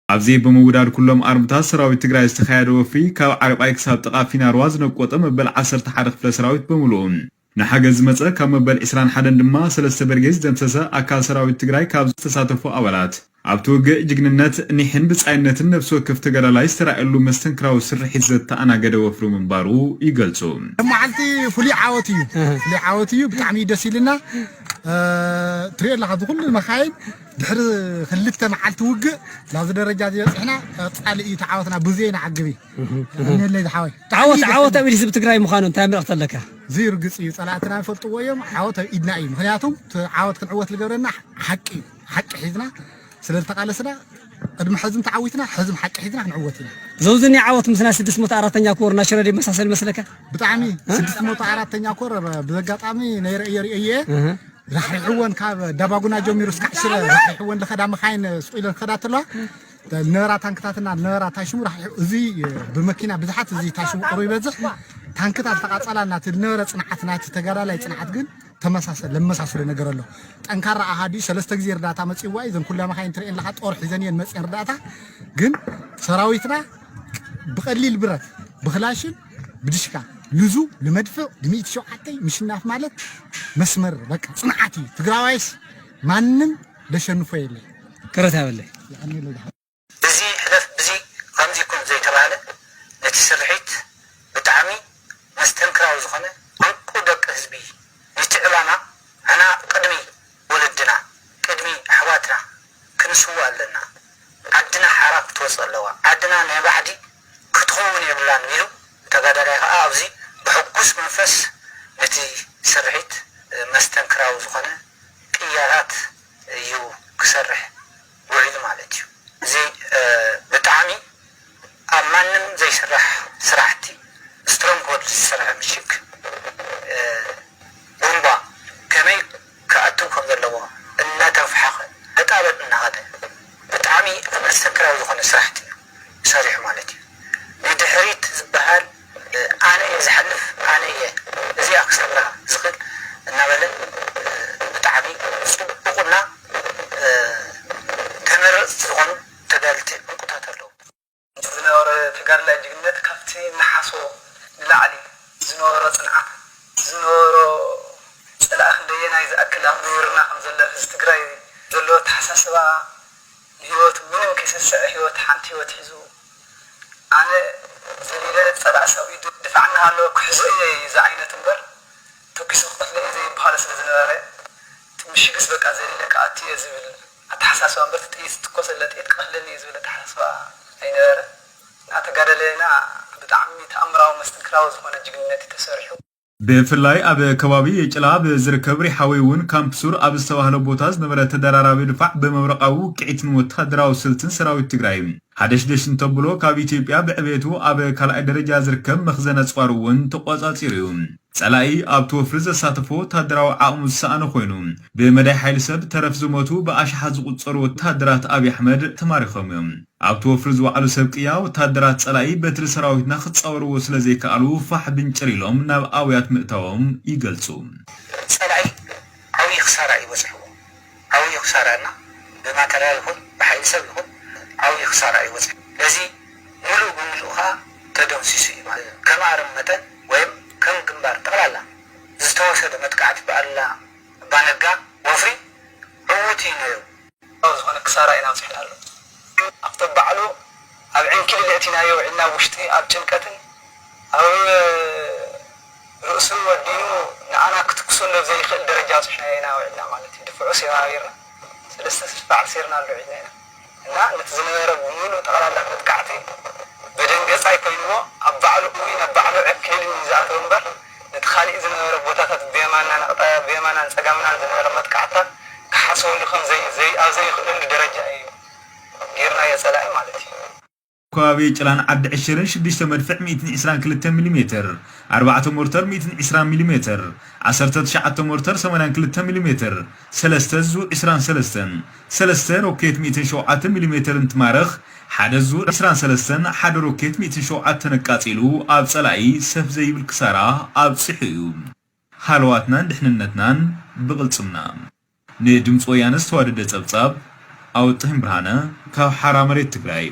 ኣብዚ ብምውዳድ ኩሎም ኣርምታት ሰራዊት ትግራይ ዝተኻየደ ወፍሪ ካብ ዓርባይ ክሳብ ጥቓ ፊናርዋ ዝነቆጠ መበል ዓሰርተ ሓደ ክፍለ ሰራዊት ብምሉኡ ንሓገዝ ዝመፀ፣ ካብ መበል ዕስራን ሓደን ድማ ሰለስተ በርጌድ ዝደምሰሰ ኣካል ሰራዊት ትግራይ ካብ ዝተሳተፉ ኣባላት ኣብቲ ውግእ ጅግንነት፣ ኒሕን ብፃይነትን ነፍሲ ወከፍ ተጋዳላይ ዝተራእየሉ መስተንክራዊ ስርሒት ዘተኣናገደ ወፍሪ ምንባሩ ይገልፁ። መዓልቲ ፍሉይ ዓወት እዩ። ፍሉይ ዓወት እዩ። ብጣዕሚ እዩ ደስ ኢልና። ትሪኦ ኣለኻ፣ እዚ ኩሉ መኻይን ድሕሪ ክልተ መዓልቲ ውግእ ናብዚ ደረጃ እዚ በፂሕና። ቀፃሊ እዩ ተዓወትና። ብዙ ኢና ዓግቢ። እኔለይ ዝሓወይ። ዓወት ዓወት ኣብ ኢድ ህዝቢ ትግራይ ምዃኑ እንታይ መልእኽቲ ኣለካ? እዚ ርግፅ እዩ። ፀላእትና ይፈልጥዎ እዮም። ዓወት ኣብ ኢድና እዩ። ምክንያቱም እቲ ዓወት ክንዕወት ዝገብረና ሓቂ እዩ። ሓቂ ሒዝና ስለ ዝተቃለስና፣ ቅድሚ ሕዝም ተዓዊትና፣ ሕዝም ሓቂ ሒዝና ክንዕወት ኢና። ዘውዝኒ ዓወት ምስ ናይ ስድስት መቶ ኣራተኛ ኮር ናሽረድ ይመሳሰል መስለካ? ብጣዕሚ። ስድስት መቶ ኣራተኛ ኮር ብ-፣ ብዘጋጣሚ ነይረ እየ፣ ርእየ። ራሕሪሕወን ካብ ዳባጉና ጀሚሩ እስካዕ ሽረ ራሕሪሕወን ዝኸዳ መኻይን ስቕ ኢለን ክኸዳ ተለዋ፣ ዝነበራ ታንክታትና ዝነበራ ታሽሙ ራሕሪሑ፣ እዚ ብመኪና ብዙሓት፣ እዚ ታሽሙ ቁሩብ ይበዝሕ። ታንክታት ዝተቓጸላ ናቲ ዝነበረ ጽንዓት፣ ናቲ ተጋዳላይ ጽንዓት ግን ተመሳሰለ፣ ለመሳስሎ ነገር ኣሎ። ጠንካራ ኣሃዱ ሰለስተ ግዜ እርዳታ መጺእዋ እዩ። እዘን ኩላ መኻይን ትርእየን ኣለኻ፣ ጦር ሒዘን እየን መጺአን እርዳታ። ግን ሰራዊትና ብቐሊል ብረት፣ ብክላሽን፣ ብድሽካ፣ ልዙ፣ ልመድፍዕ፣ ብሚእቲ ሸውዓተ ምሽናፍ ማለት መስመር፣ በቃ፣ ጽንዓት እዩ። ትግራዋይስ ማንም ደሸንፎ የለ። ቅረት ያበለይ። እዚ ሕለፍ፣ ብዚ ከምዚ ይኩን ዘይተባህለ፣ ነቲ ስርሒት ብጣዕሚ መስተንክራዊ ዝኾነ ዕንቁ ደቂ ህዝቢ፣ ነቲ ዕላማ ኣና ቅድሚ ወለድና፣ ቅድሚ ኣሕዋትና ክንስውእ ኣለና። ዓድና ሓራ ክትወጽእ ኣለዋ። ዓድና ናይ ባዕዲ ክትኸውን የብላን ኢሉ፣ ተጋዳላይ ከኣ ኣብዚ ብሕጉስ መንፈስ ነቲ ስርሒት መስተንክራዊ ዝኾነ ቅያታት እዩ ክሰርሕ ውዒሉ ማለት እዩ። እዚ፣ እ፣ ብጣዕሚ ኣብ ማንም ዘይስራሕ ስራሕቲ፣ ስትሮንግሆልድ ዝሰርሐ ምሽግ፣ እ፣ ቡምባ ከመይ ክኣትው ከም ዘለዎ እናተፍሓኸ፣ ዕጣበት እናኸደ፣ ብጣዕሚ መስተንክራዊ ዝኾነ ስራሕቲ እዩ ሰሪሑ ማለት እዩ። ንድሕሪት ዝበሃል፣ እ፣ ኣነ እየ ዝሓልፍ፣ ኣነ እየ እዚኣ ክሰብራ ዝኽእል እናበለ፣ እ፣ ብጣዕሚ ጽቡቕና፣ እ፣ ተመረጽቲ ዝኾኑ ተጋደልቲ ዕንቁታት ኣለዉ። ዝነበረ ተጋዳላይ ጅግንነት ካብቲ ንሓስቦ ንላዕሊ ዝነበሮ ጽንዓት፣ ዝነበሮ ጸላኢ ክንደየናይ ዝኣክል ኣብ ንቡርና ከም ዘሎ ህዝቢ ትግራይ ዘለዎ ኣተሓሳስባ፣ ንህይወቱ ምንም ከይሰስዐ ህይወት፣ ሓንቲ ህይወት ሒዙ፣ ኣነ ዘሊለ ጸላኢ ሰብኡ ድፋዕ እናሃለወ ክሕዞ እየ ዝዓይነቱ እምበር፣ ተኲሱ ክቐትሎ እየ ዘይበሃሎ ስለ ዝነበረ፣ እቲ ምሽግስ በቃ ዘሊለ ክኣቱ እየ ዝብል ኣተሓሳስባ እምበር፣ እቲ ጥይት ዝትኮሰለ ጥይት ክቐትለኒ እዩ ዝብል ኣተሓሳስባ ኣይነበረ። እና ተጋደለና ብጣዕሚ ተኣምራዊ መስተንክራዊ ዝኾነ ጅግንነት እዩ ተሰሪሑ። ብፍላይ ኣብ ከባቢ የጭላ ኣብ ዝርከብ ሪሓወይ እውን ካምፕ ሱር ኣብ ዝተባህለ ቦታ ዝነበረ ተደራራቢ ድፋዕ ብመብረቓዊ ውቅዒትን ወታደራዊ ስልትን ሰራዊት ትግራይ ሓደሽደሽ እንተብሎ ካብ ኢትዮጵያ ብዕቤቱ ኣብ ካልኣይ ደረጃ ዝርከብ መኽዘን ኣፅዋር እውን ተቆፃፂሩ እዩ። ፀላኢ ኣብቲ ወፍሪ ዘሳተፎ ወታደራዊ ዓቕሙ ዝሰኣነ ኮይኑ፣ ብመዳይ ሓይሊ ሰብ ተረፍ ዝሞቱ ብኣሽሓት ዝቑጸሩ ወታደራት ኣብይ ኣሕመድ ተማሪኾም እዮም። ኣብቲ ወፍሪ ዝወዓሉ ሰብ ቅያ ወታደራት ጸላኢ በትሪ ሰራዊትና ክጻወርዎ ስለ ዘይከኣሉ ፋሕ ብንጭር ኢሎም ናብ ኣውያት ምእታዎም ይገልጹ። ጸላኢ ዓብዪ ክሳራ እዩ በጺሕዎ። ዓብዪ ክሳራ እና ብማተርያል ይኹን ብሓይሊ ሰብ ይኹን ዓብዪ ክሳራ እዩ በጺሑ። በዚ ምሉእ ብምሉእ ኸዓ ተደምሲሱ እዩ ማለት እዩ። ከም ኣረም መጠን ወይም ከም ግንባር ጠቕላላ ዝተወሰደ መጥቃዕቲ ብኣሉላ ኣባነጋ ወፍሪ ዕዉት እዩ ነይሩ። ዝኾነ ክሳራ ኢና ኣብፂሕናሉ። ኣብቲ ባዕሉ ኣብ ዕንኪሊል የእቲናዮ ውዒልና፣ ኣብ ውሽጢ ኣብ ጭንቀትን ኣብ ርእሱ ወዲኑ ንኣና ክትኩሰሉ ኣብ ዘይኽእል ደረጃ ኣብፂሕናዮ ኢና ውዒልና ማለት እዩ። ድፍዑ ሴራዊርና ሰለስተ ስልፋ ዓሲርናሉ ውዒልና ኢና። እና ነቲ ዝነበረ ብምሉእ ጠቕላላ መጥቃዕቲ ብደንገጻይ ኮይንዎ ኣብ ባዕሉ እዊን ኣብ ባዕሉ ዕክልን እዩ ዝኣተው እምበር፣ ነቲ ካሊእ ዝነበረ ቦታታት ብየማንናን ኣቕጣ-፣ ብየማናን ጸጋምናን ዝነበረ መጥቃዕትታት ክሓስበሉ ከም ዘይ-፣ ዘይ-፣ ኣብ ዘይኽእለሉ ደረጃ እዩ ጌርናዮ ጸላኢ ማለት እዩ። ከባቢ ጭላን ዓዲ ዕሽርን ሽዱሽተ መድፍዕ ሚእትን ዕስራን ክልተ ሚሊ ሜትር፣ ኣርባዕተ ሞርተር ሚእትን ዕስራን ሚሊ ሜትር፣ ዓሰርተ ትሽዓተ ሞርተር ሰማንያን ክልተ ሚሊ ሜትር፣ ሰለስተ ዙ ዕስራን ሰለስተን፣ ሰለስተ ሮኬት ሚእትን ሸውዓተ ሚሊ ሜትር እንትማርኽ፣ ሓደ ዙ ዕስራን ሰለስተን ሓደ ሮኬት ሚእትን ሸውዓተን ኣቃጺሉ ኣብ ጸላኢ ሰፍ ዘይብል ክሳራ ኣብጺሑ እዩ። ሃለዋትናን ድሕንነትናን ብቕልጽምና። ንድምፂ ወያነ ዝተዋደደ ጸብጻብ ኣውጥህን ብርሃነ ካብ ሓራ መሬት ትግራይ።